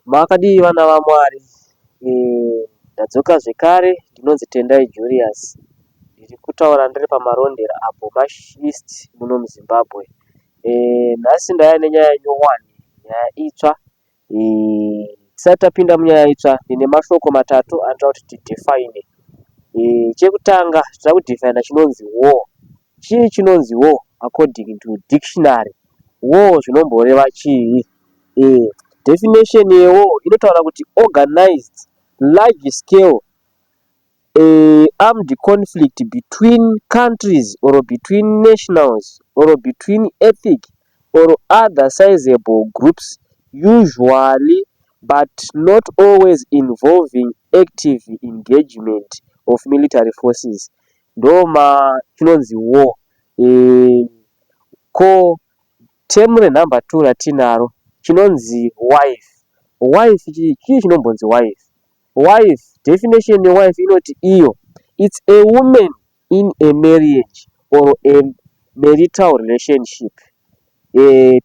Makadii vana vaMwari? Ndadzoka zvekare, ndinonzi Tendai Julius. Ndiri kutaura ndiri paMarondera apo Mash East muno muZimbabwe. Nhasi ndauya nenyaya nyowani, nyaya itsva. Tisati tapinda munyaya itsva, ndine mashoko matatu anoda kuti tidefine. Chekutanga tinoda kudefina chinonzi war. Chii chinonzi war according to dictionary? War zvinomboreva chii? Definition yewar inotaura kuti organized large scale armed conflict between countries or between nationals or between ethnic or other sizable groups, usually but not always involving active engagement of military forces. Ndoma chinonzi war. Ko term renumber 2 ratinaro chinonzi wife. Wife chii? Chinombonzi wife? Wife, definition yewife inoti iyo it's a woman in a marriage or a marital relationship.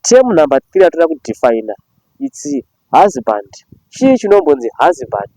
Term number 3 yatoda kudefina, it's husband. Chii chinombonzi husband?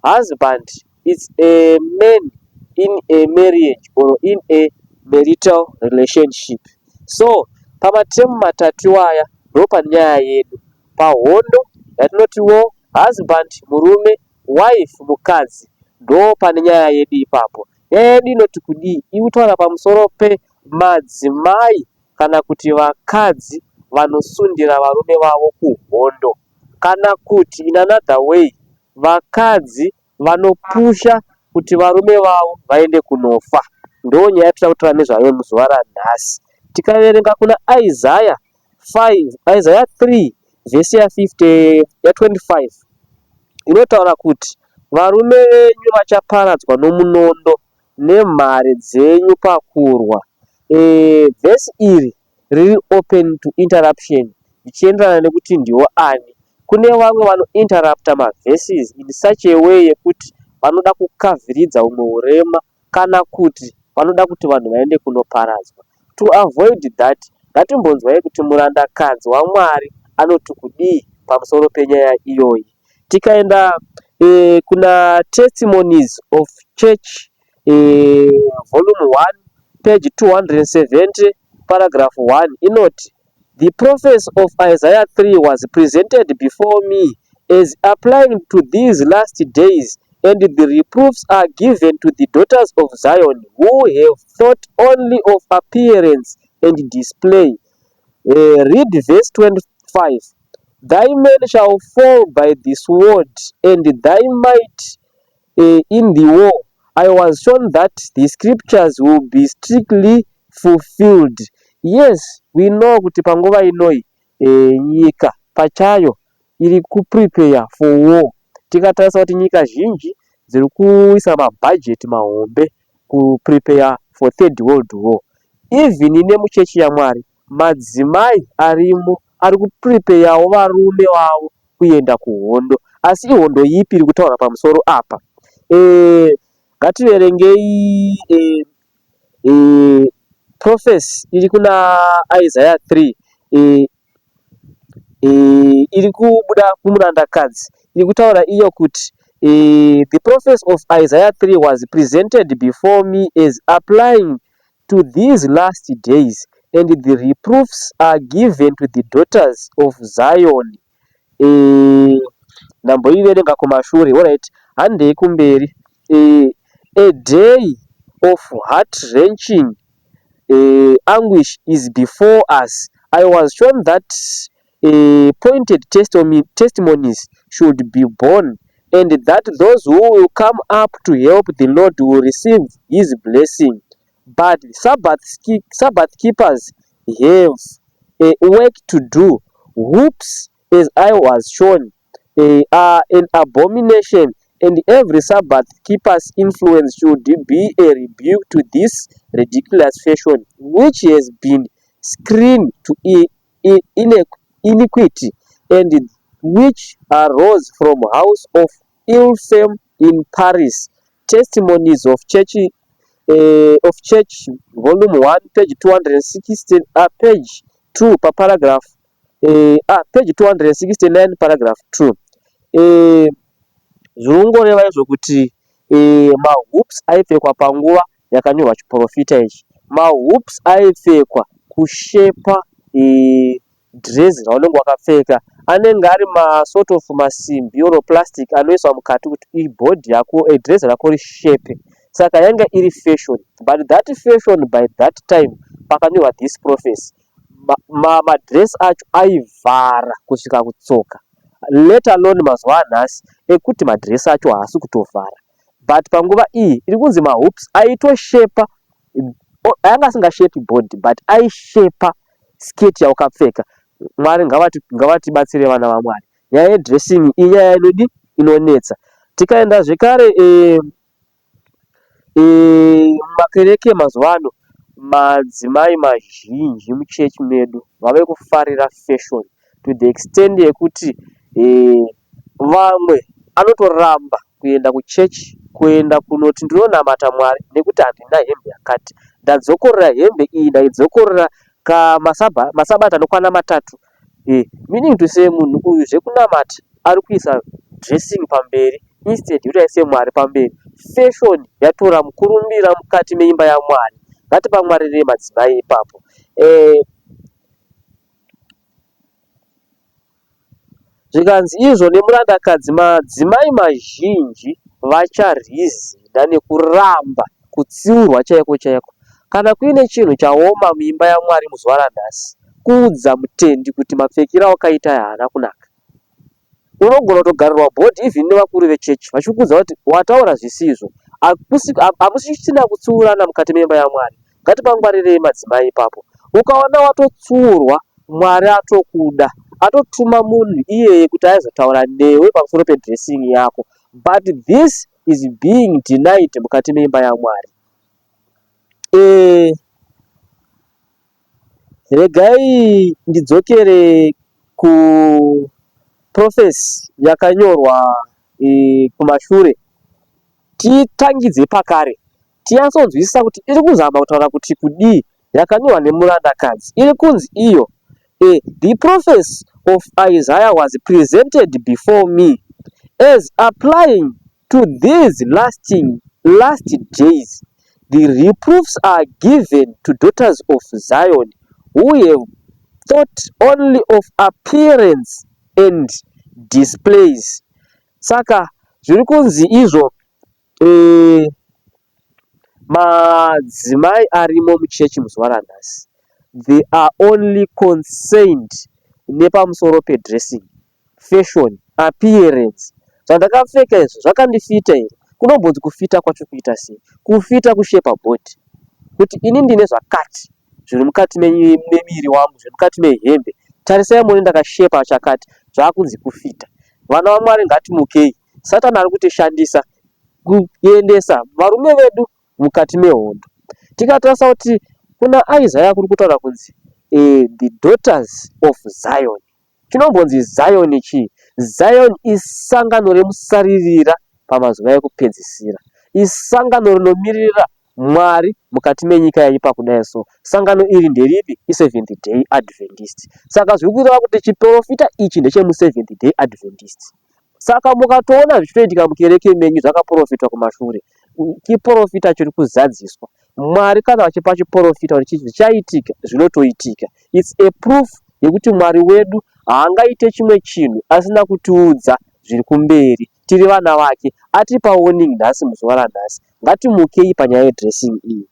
Husband is a man in a marriage or in a marital relationship. So pamaterms matatu aya ndo panyaya yedu pahondo yatinoti wo husband murume, wife mukadzi, ndo pane nyaya yedu ipapo. Nyaya yedu inoti kudii? Iri kutaura pamusoro pemadzimai kana kuti vakadzi vanosundira varume vavo kuhondo, kana kuti in another way, vakadzi vanopusha kuti varume vavo vaende kunofa. Ndo nyaya yatinoda kutaura nezvayo muzuva ranhasi. Tikaverenga kuna Isaiah 5, Isaiah 3 vhesi ya50, ya25 inotaura kuti varume venyu vachaparadzwa nomunondo nemhare dzenyu pakurwa. Vhesi iri riri open to interruption zvichienderana nekuti ndiwo ani. Kune vamwe vanointerrupta maverses in such a way yekuti vanoda kukavhiridza humwe urema kana kuti vanoda kuti vanhu vaende kunoparadzwa. To avoid that, ngatimbonzwai kuti murandakadzi waMwari anoti kudii pamusoro penyaya iyoyi. Tikaenda kuna Testimonies of Church, volume 1, page 270, paragraph 1 inoti, "The prophecy of Isaiah 3 was presented before me as applying to these last days, and the reproofs are given to the daughters of Zion who have thought only of appearance and display." Read verse 25: "Thy men shall fall by the sword and thy might in the war. I was shown that the scriptures will be strictly fulfilled." Yes, we know kuti panguva inoi nyika pachayo iri kuprepare for war. Tikatarisa kuti nyika zhinji dziri kuisa mabhajeti mahombe kuprepare for Third World War. Even nemuchechi yaMwari, madzimai arimo ari kupreparewo varume vavo kuenda kuhondo. Asi ihondo ipi iri kutaura pamusoro apa? Ngativerengei prophecy iri kuna Isaiah 3, iri kubuda kumurandakadzi, iri kutaura iyo kuti "The prophecy of Isaiah 3 was presented before me as applying to these last days, and the reproofs are given to the daughters of Zion." Ndamboiverenga kumashure. Alright, handei kumberi. "A day of heart wrenching anguish is before us. I was shown that pointed testimonies should be borne and that those who will come up to help the Lord will receive his blessing. But Sabbath keepers have a work to do. Whoops, as I was shown, are an abomination, and every Sabbath keeper's influence should be a rebuke to this ridiculous fashion, which has been screened to iniquity and which arose from house of ill fame in Paris." Testimonies of Church, volume 1, page 260, page 2, paparagraph, page 269, paragraph 2. E, zviri kungoreva izvo kuti e, mahoops aipfekwa panguva yakanyorwa chiporofita ichi. Mahoops aipfekwa kushepa e, dhirezi raunenge wakapfeka anenge ari masort of masimbi or plastic anoiswa mukati kuti ibhodhi yako dhirezi rako rishepe. Saka yanga iri fashion but that fashion by that time pakanyorwa this prophecy madress ma, ma acho aivhara kusvika kutsoka let alone mazuva anhasi ekuti madress acho haasi kutovhara but panguva iyi iri kunzi mahoops aitoshepa anga asingashepi body but aishepa skirt yaukapfeka. Mwari ngavatibatsire vana vaMwari. Nyaya yedressing inyaya inodi inonetsa. Tikaenda zvekare e, e, mumakereke mazuva ano madzimai mazhinji muchechi medu vave kufarira fashion to the extent yekuti e, vamwe anotoramba kuenda kuchechi kuenda kunoti ndinonamata Mwari nekuti handina hembe yakati. Ndadzokorora hembe iyi ndaidzokorora kamasabata anokwana matatu. Eh, meaning to say munhu uyu zvekunamata ari kuisa dressing pamberi instead yekuti aise Mwari pamberi. Fashion yatora mukurumbira mukati meimba yaMwari. Ngatipangwarirei madzimai ipapo. Eh, Zvikanzi izvo nemurandakadzi, madzimai mazhinji vacharizina nekuramba kutsiurwa chaiko chaiko. Kana kuine chinhu chaoma muimba yaMwari muzuva ranhasi, kuudza mutendi kuti mapfekero awakaita aya haana kunaka. Unogona kutogarirwa bhodhi even nevakuru vechechi vachikuudza kuti wataura zvisizvo. Hamusisina kutsiurana mukati memba yaMwari. Ngatipangwarirei madzimai ipapo. Ukaona watotsuurwa Mwari atokuda. Atotuma munhu iyeye kuti aizotaura newe pamusoro pedressing yako. But this is being denied mukati meimba yaMwari. E, regai ndidzokere ku prophecy yakanyorwa e, kumashure titangidze pakare Tinyatsonzwisisa kuti iri kuzama kutaura kuti kudii yakanyorwa nemurandakadzi. Iri kunzi iyo e, the prophecy of Isaiah was presented before me as applying to these lasting last days. The reproofs are given to daughters of Zion who have thought only of appearance and displays. Saka zviri kunzi izvo E, madzimai arimo muchechi muzuva ranhasi they are only concerned nepamusoro pedressing, fashion, appearance. Zvandakapfeka izvi zvakandifita here? Kunombonzi kufita kwacho kuita sei? Kufita kushepa body kuti ini ndine zvakati zviri mukati memiri wangu, zviri mukati mehembe. Tarisai muone ndakashepa chakati, zvakunzi kufita. Vana vaMwari ngatimukei. Satani ari kutishandisa kuendesa varume vedu mukati mehondo. Tikatarisa kuti kuna Isaiah kuri kutaura kunzi eh, the daughters of Zion. Chinombonzi Zion chii? Zion isangano remusaririra pamazuva ekupedzisira. Isangano rinomiririra Mwari mukati menyika yaipa kudai so. Sangano iri nderipi? ISeventh Day Adventist. Saka zviri kureva kuti chiporofita ichi ndechemuSeventh Day Adventist. Saka mukatoona zvichitoitika mukereke menyu zvakaporofitwa kumashure, chiporofita chiri kuzadziswa. Mwari kana vachipa chiporofita kuti chichi zvichaitika, zvinotoitika. It's a proof yekuti Mwari wedu haangaite chimwe chinhu asina kutiudza zviri kumberi. Tiri vana vake, atipa warning nhasi muzuva ranhasi. Ngatimukei panyaya yedressing iyi.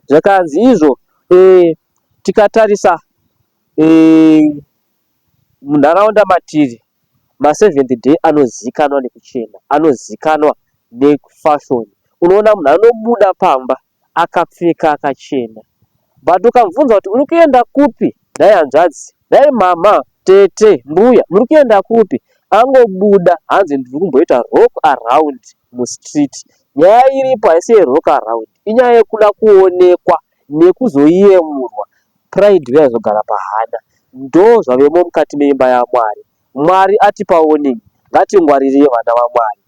Zvakanzi izvo e, tikatarisa e, Munharaunda matiri, maSeventh Day anozikanwa nekuchena, anozikanwa nefashoni. Unoona munhu anobuda pamba akapfeka akachena but ukamubvunza kuti uri kuenda kupi nhai hanzvadzi, nhai mama, tete, mbuya muri kuenda kupi? Angobuda hanzi ndiri kumboita rock around mustreet. Nyaya iripo haisi yerock around, inyaya yekuda kuonekwa nekuzoyemurwa. Pride yaizogara pahana. Ndozvavemo mukati meimba yaMwari. Mwari atipa warning. Ngatingwarirei vana vaMwari.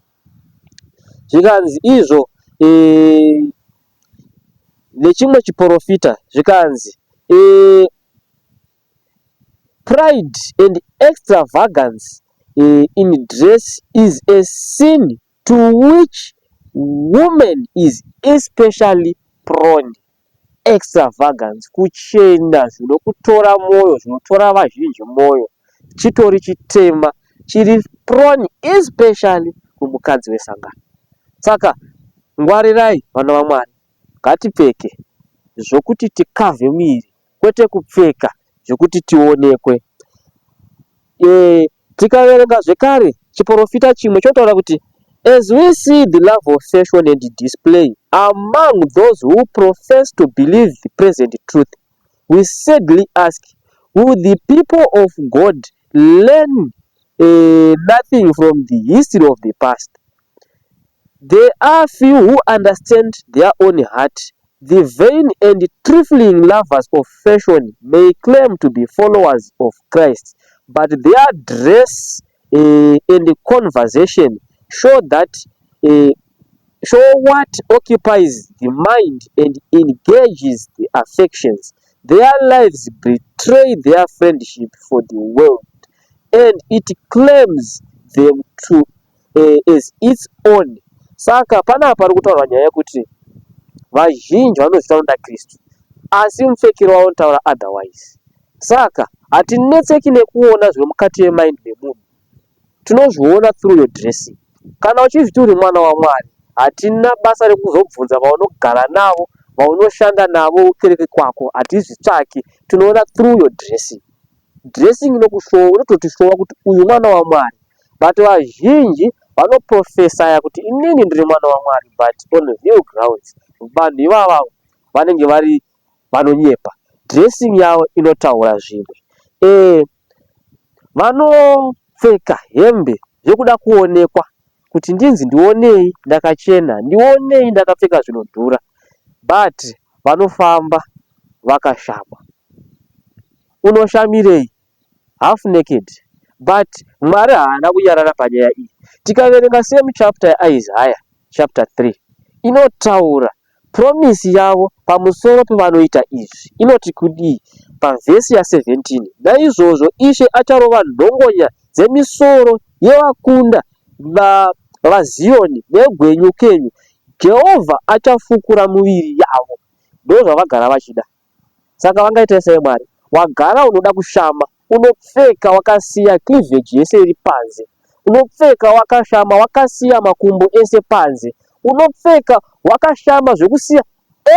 Zvikanzi izvo e, nechimwe chiporofita zvikanzi e, pride and extravagance In dress is a sin to which woman is especially prone. Extravagance, kuchena zvinokutora mwoyo, zvinotora vazhinji mwoyo, chitori chitema chiri prone especially kumukadzi wesangano. Saka ngwarirai vana vaMwari, ngatipfeke zvokuti tikavhe muviri kwete kupfeka zvekuti tionekwe. E, tikaverenga zvekare chiprofita chimwe chotaura kuti as we see the love of fashion and display among those who profess to believe the present truth, we sadly ask, will the people of God learn nothing from the history of the past? There are few who understand their own heart. The vain and trifling lovers of fashion may claim to be followers of Christ, but their dress and conversation show what occupies the mind and engages the affections. Their lives betray their friendship for the world, and it claims them to as its own. Saka panapa pari kutaurwa nyaya yekuti vazhinji vanozvita vanoda Kristu, asi mupfekero wavo unotaura otherwise. Saka hatinetseki nekuona zviri mukati yemind memunhu, tinozviona through your dressing. Kana uchizviti uri mwana waMwari, hatina basa rekuzobvunza vaunogara navo, vaunoshanda navo kukereke kwako, hatizvitsvaki. Tinoona through your dressing. Dressing inokushowa, unototishowa kuti uyu mwana waMwari. But vazhinji vanoprofesaya kuti inini ndiri mwana waMwari, but on real grounds vanhu ivava vanenge vari vanonyepa. Dressing yavo inotaura zvimwe. Vanopfeka hembe yekuda kuonekwa kuti ndinzi ndionei ndakachena, ndionei ndakapfeka zvinodhura, but vanofamba vakashama. Unoshamirei? Half naked. But Mwari haana kunyarara panyaya iyi. Tikaverenga same chapter yaIsaiah chapter 3 inotaura promise yavo pamusoro pevanoita izvi. Inoti kudii? Pavhesi ya17, naizvozvo Ishe acharova nhongonya dzemisoro yevakunda vaZiyoni negwenyukenyu. Jehovha achafukura muviri yavo. Ndozvavagara vachida. Saka vangaita sei Mwari? Wagara unoda kushama, unopfeka wakasiya cleavage yese iri panze, unopfeka wakashama wakasiya makumbo ese panze, unopfeka wakashama zvekusiya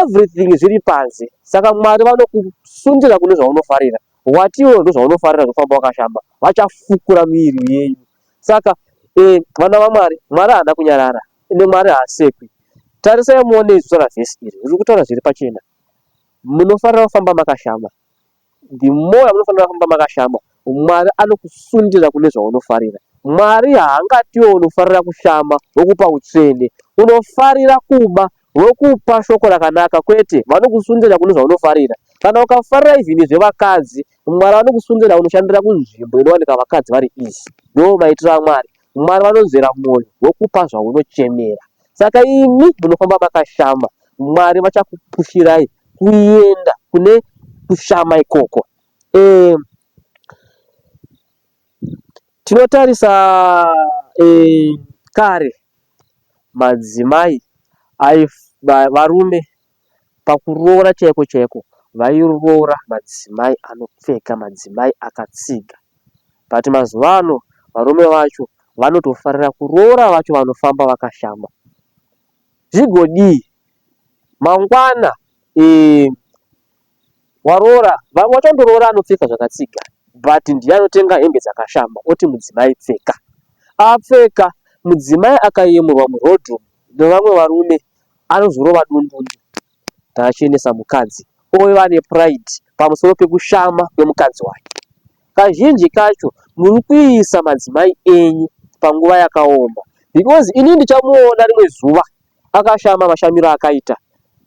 everything zviri panze. Saka Mwari vanokusundira kune zvaunofarira. Wati iwewe ndozvaunofarira zvofamba wakashama, vachafukura miviri yenyu. Saka vana vaMwari, Mwari haana kunyarara, ende Mwari haasekwi. Tarisai muone izvi vhesi iri riri kutaura zviri pachena. Munofanira kufamba makashama. The more yamunofanira kufamba makashama, Mwari anokusundira kune zvaunofarira. Mwari haangatiwo unofarira kushama vokupa utsvene, unofarira kuba vokupa shoko rakanaka. Kwete, vanokusundira kune zvaunofarira. Kana ukafarira even zvevakadzi, Mwari vanokusundira unoshandira kunzvimbo inowanika vakadzi vari easy. Ndo maitiro aMwari. Mwari vanonzvera mwoyo vokupa zvaunochemera. Saka imi munofamba makashama, Mwari vachakupushirai kuenda kune kushama ikoko. Tinotarisa kare madzimai, varume pakuroora chaiko chaiko vairoora madzimai anopfeka, madzimai akatsiga. But mazuva ano varume vacho vanotofarira kuroora vacho vanofamba vakashama. Zvigodii mangwana waroora, vamwe vachandoroora anopfeka zvakatsiga, but ndiye anotenga hembe dzakashama oti mudzimai pfeka. Apfeka, mudzimai akayemurwa muroad nevamwe varume anozorova dundundu, ndachenesa mukadzi, ova nepride pamusoro pekushama kwemukadzi wake. Kazhinji kacho muri kuisa madzimai enyu panguva yakaoma, because ini ndichamuona rimwe zuva akashama mashamiro akaita.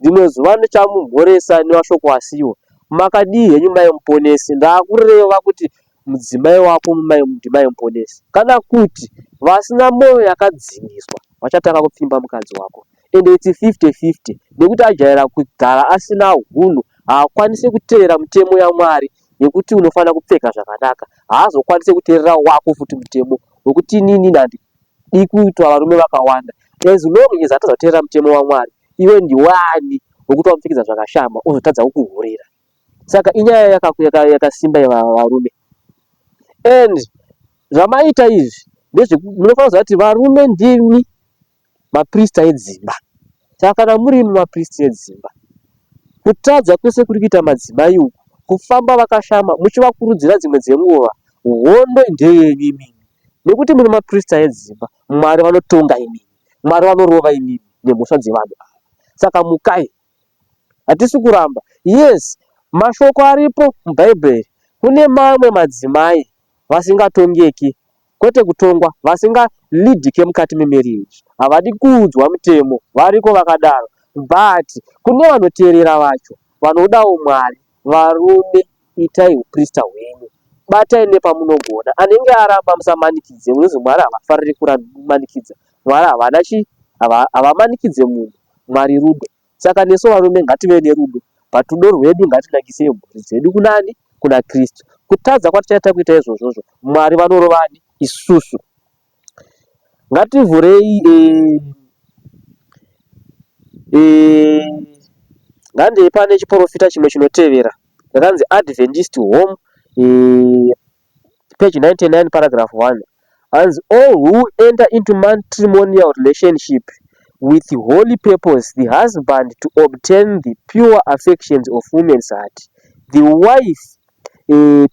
Rimwe zuva ndichamumhoresa nemashoko asiwo. Makadii henyu mai Muponesi? Ndakureva kuti mudzimai wako ndimai Muponesi. Kana kuti vasina mwoyo yakadzingiswa vachatanga kupfimba mukadzi wako. Ende it's 50-50 nekuti ajaira kugara asina hunhu, haakwanisi kuteera mutemo yaMwari yekuti unofanira kupfeka zvakanaka. Haazokwanisi kuteerera wako futi mutemo. wekuti inini handidi kuitwa varume vakawanda. As long as atadza kuteerera mutemo waMwari, iwe ndiwani wekuti wamupfekedza zvakashama ozotadza kukuhurira? Saka inyaya yakasimba yevarume. And zvamaita izvi ndezve munofanira kuziva kuti varume ndimi maprista edzimba. Saka kana muri maprista edzimba, kutadza kwese kuri kuita madzimai uku, kufamba vakashama muchivakurudzira dzimwe dzenguva, hondo ndeyenyu imimi, nekuti muri maprista edzimba. Mwari vanotonga imimi, Mwari vanorova imimi nemhosva dzevanhu ava. Saka mukai, hatisi kuramba. Yes, mashoko aripo muBhaibheri, kune mamwe madzimai vasingatongeki, kwete kutongwa, vasingalidhike mukati memarriage, havadi kuudzwa mutemo, variko vakadaro. But kune vanoteerera vacho, vanodawo Mwari, varume itai uprista hwenyu, batai nepamunogona. Anenge aramba musamanikidze, munozi Mwari havafariri kumanikidza. Mwari havana chi havamanikidze munhu. Mwari rudo. Saka nesu varume ngative nerudo, but rudo rwedu ngatinakisei mhuri dzedu kunani? Kuna Kristu. Kutadza kwatichaita kuita izvozvozvo, Mwari vanorovani isusu. Ngativhurei ngandei pane chiprofita chimwe chinotevera yakanzi Adventist Home, page 99, paragraph 1. Hanzi, "All who enter into matrimonial relationship with holy purpose, the husband to obtain the pure affections of woman's heart, the wife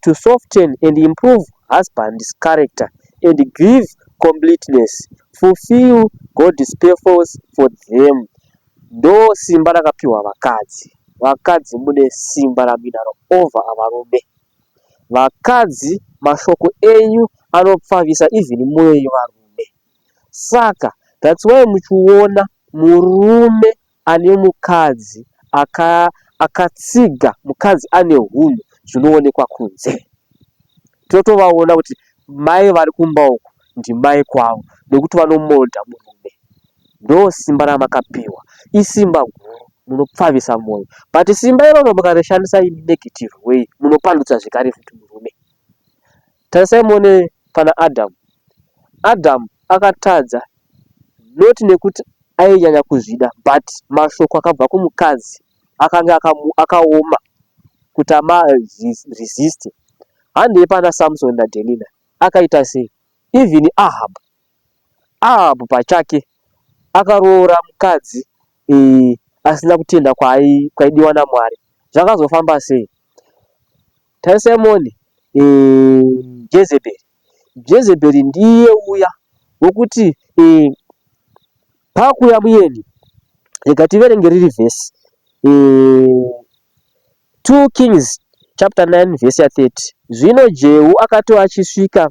to soften and improve husband's character and give completeness, fulfill God's purpose for them." Ndo simba rakapiwa vakadzi. Vakadzi mune simba ramuinaro over avarume. Vakadzi, mashoko enyu anopfavisa even mwoyo yevarume. Saka that's why muchiona murume ane mukadzi akatsiga, mukadzi ane hunhu, zvinoonekwa kunze. Totovaona kuti mai vari kumba uku ndimai kwavo, nekuti vanomolda murume. Ndo simba ramakapiwa, isimba guru, munopfavisa mwoyo. But simba iroro mukarishandisa in negative way, munopandutsa zvekare futi murume. Tarisai muone pana Adamu. Adamu akatadza not nekuti ainyanya kuzvida, but mashoko akabva kumukadzi akanga akaoma kuti amaresiste. Handei pana Samson naDelila, akaita sei? Even Ahab, Ahab pachake akaroora mukadzi asina kutenda kwaidiwa naMwari. Zvakazofamba sei? Tarisai muone Jezebheri. Jezebheri ndiye uya wekuti pakuya muyeni. Rega tiverenge riri vhesi, 2 Kings chapter 9 vhesi ya30. Zvino Jehu akati achisvika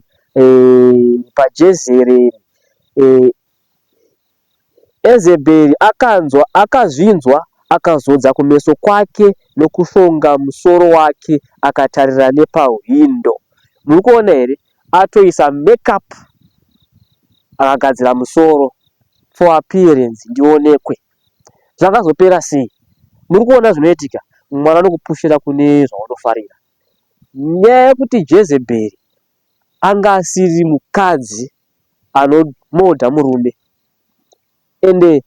paJezereri, Ezebheri akanzwa, akazvinzwa, akazodza kumeso kwake nokushonga musoro wake, akatarira nepahwindo. Muri kuona here? Atoisa makeup, akagadzira musoro for appearance, ndionekwe. Zvakazopera sei? Muri kuona zvinoitika? Mwana anokupushira kune zvaunofarira. Nyaya yekuti Jezebheri anga asiri mukadzi anomolda murume, ende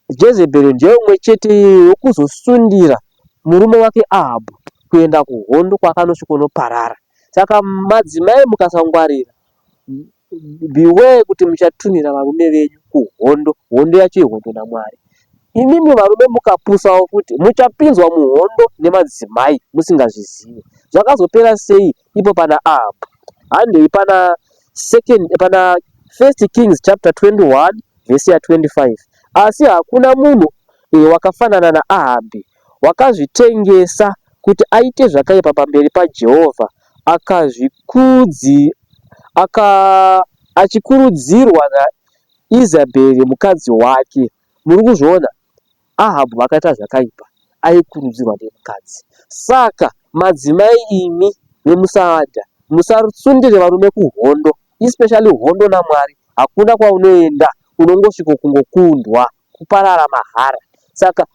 Jezebheri ndiye umwe chete wekuzosundira murume wake Ahabhu kuenda kuhondo kwaakanosvikonoparara. Saka madzimai, mukasangwarira, beware kuti muchatunira varume venyu kuhondo. Hondo yacho ihondo naMwari. Imimi varume mukapusawo futi, muchapinzwa muhondo nemadzimai musingazvizivi. Zvakazopera sei ipo pana Ahabhu? Handei pana second, pana First Kings chapter 21 vhesi ya25. Asi hakuna munhu wakafanana naAhabhi, wakazvitengesa kuti aite zvakaipa pamberi paJehovha, akazvikudzi aka achikurudzirwa naIzabheri mukadzi wake. Muri kuzviona? Ahabhu akaita zvakaipa aikurudzirwa nemukadzi. Saka madzimai, imi vemusaadha, musasundire varume kuhondo, especially hondo naMwari. Hakuna kwaunoenda, unongosvika kungokundwa, kuparara mahara. Saka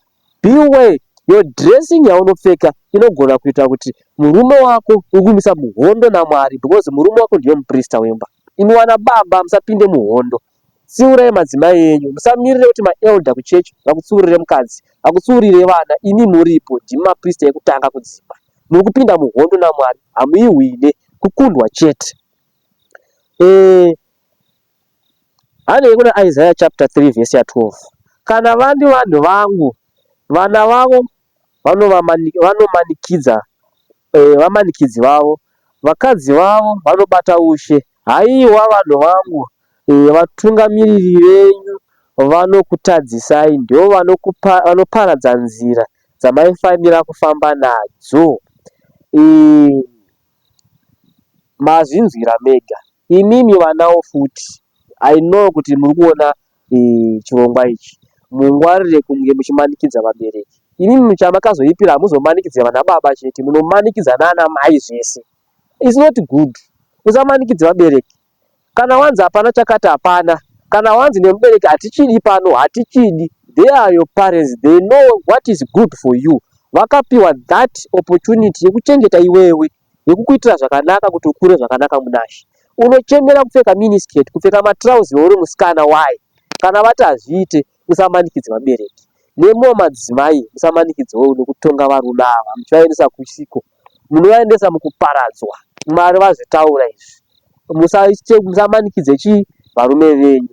beware, your dressing yaunopfeka inogona kuita kuti murume wako ukumisa muhondo naMwari, because murume wako ndiye muprista wemba. Imi wana baba musapinde muhondo. Tsiurai madzimai enyu. Musamirire kuti maelder kuchechi vakutsiurire mukadzi, vakutsiurire vana. Imi muripo, ndimi maprista ekutanga kudzimba. Muri kupinda muhondo naMwari, hamuihwine, kukundwa chete. Eh, hanei kuna Isaiah chapter 3 verse ya 12. Kana vandi vanhu vangu, vana vavo vanomanikidza eh, vamanikidzi vavo, vakadzi vavo vanobata ushe. Haiwa vanhu vangu, eh, vatungamiriri venyu vanokutadzisai, ndivo vanoparadza nzira dzamaifanira kufamba nadzo. Eh, mazvinzwira mega. Imimi vanawo futi, I know kuti muri kuona chirongwa ichi, mungwarire kunge muchimanikidza vabereki. Imimi chamakazoipira hamuzomanikidze vana baba chete, munomanikidza nana mai zvese. It's not good. Usamanikidze vabereki. Kana wanzi hapana chakati hapana. Kana wanzi nemubereki hatichidi pano, hatichidi. They are your parents, they know what is good for you. Vakapiwa that opportunity yekuchengeta iwewe, yekukuitira zvakanaka kuti ukure zvakanaka munashe. Unochemera kupfeka miniskirt, kupfeka matrauzi uri musikana, why? Kana vati hazviite, usamanikidze vabereki. Nemiwo madzimai musamanikidzewo nekutonga varume ava muchivaendesa kusiko. Munovaendesa mukuparadzwa. Mwari vazvitaura izvi. Musamanikidze chii varume venyu.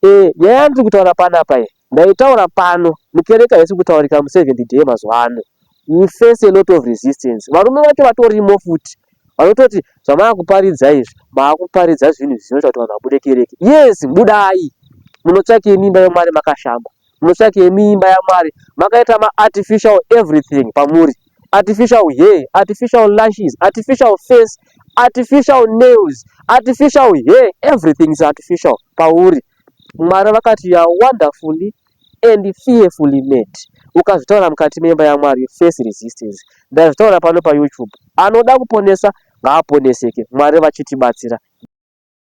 E, nyaya yandiri kutaura panapa iyi ndaitaura pano mukereke haisi kutaurika museventh day mazuva ano. You face a lot of resistance. Varume vacho vatorimo futi vanototi zvamaakuparidza izvi maakuparidza zvinhu zvinoita kuti vanhu vabude kereke. Yes, budai munotsvakei mimba yamwari makashamba, munotsvakei mimba yamwari makaita maartificial everything pamuri, artificial hair, artificial lashes, artificial face, artificial nails, artificial hair, everything is artificial pauri. Mwari vakati you are wonderfully and fearfully made. Ukazvitaura mukati memba yamwari, face resistance. Ndazvitaura pano paYouTube. Anoda kuponesa ngaaponeseke, Mwari vachitibatsira.